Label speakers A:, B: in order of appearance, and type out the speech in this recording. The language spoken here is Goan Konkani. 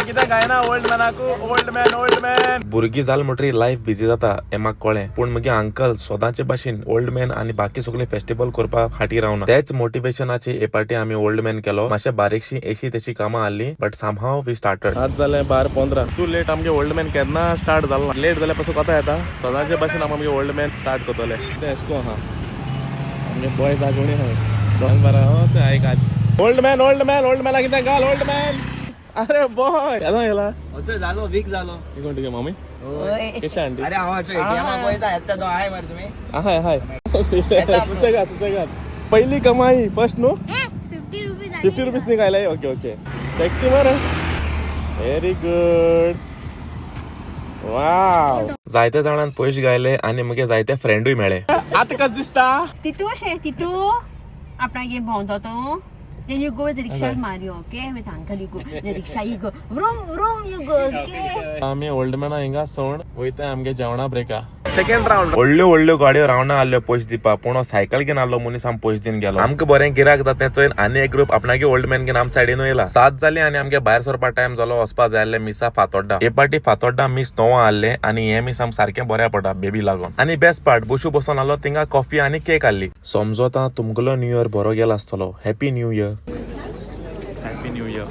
A: कितें गायना ओल्ड मॅनाकू, ओल्ड मॅन, ओल्ड मॅन.
B: भुरगीं जाल म्हणटरीर लायफ बिजी जाता हें म्हाका कळ्ळें, पूण म्हगे अंकल सदांचे भाशेन ओल्ड मॅन आनी बाकी सगळे फेस्टिवल करपाक फाटीं रावना. तेच मोटिवेशनाचे हे पाटी आमी ओल्ड मॅन केलो. मातशें बारीकशी एशी तेशी कामां आहली, बट समहाव we started.
A: आज जालें 12:15. टू लेट आमगे ओल्ड मॅन केन्ना स्टार्ट जालो ना. लेट जाल्यार पासून कोता येता. सदांचे भाशेन आमी आमगे ओल्ड मॅन स्टार्ट करतले. तें एशको आहा, आमगे बॉयज आगोणी आहा दोन बारा आयक आज old man, old man, old मॅना कितें घाल ओल्ड मॅन. अरे बॉय, केदो गेला?
C: अचो जालो, वीक जालो.
A: ही कोण तुगे मम्मी?
C: होय.
A: कशें आंटी?
C: अरे, हांव अचो एटीएमाक वयता, येता तो हाय मरे तुमी.
A: हाय हाय, सुसेगाद सुसेगाद. पहिली कमाई, फर्स्ट न्हू?
D: 50 रुपीज.
A: 50 रुपीज न्ही घायलाय. ओके ओके, सेक्सी मरे, व्हेरी गुड, वाव.
B: जायते जाणांक पयशे गायले आनी म्हगे जायते फ्रेंडूय मेळ्ळे.
A: आतां कशें दिसता?
E: तितू शे तितू, आपणागेर भोंवता तूं. Then you go with rickshaw Mario, okay? With uncle you go. The rickshaw you go. Vroom vroom you go, okay?
A: आमी ओल्ड मॅना हिंगा सोण वयता आमगे जेवणा ब्रेका, सेकंड रावंड.
B: व्हडल्यो व्हडल्यो गाडयो रावंडा आहल्यो पयशे दिवपाक, पूण हो सायकल घेवन आहलो मनीस आम पयशे दिवन गेलो. आमकां बरें गिराक जाता तें चोयन आनी एक ग्रुप आपणागे ओल्ड मॅन घेवन आम सायडीन येयला. 7 जाली आनी आमगे भायर सरपा टायम जालो. वचपा जाय आहलें मिसा फातोड्डा. हे पाटी फातोड्डा मीस 9 आहलें आनी हें मीस आमकां सारकें बऱ्या पडटा बेबी लागून. आनी बेस्ट पार्ट, बशू बसोन आहलो थिंगा कॉफी आनी केक आहली. समजोता तुमगेलो न्यू इयर बरो गेला आसतलो. Happy new year.
A: Happy new year.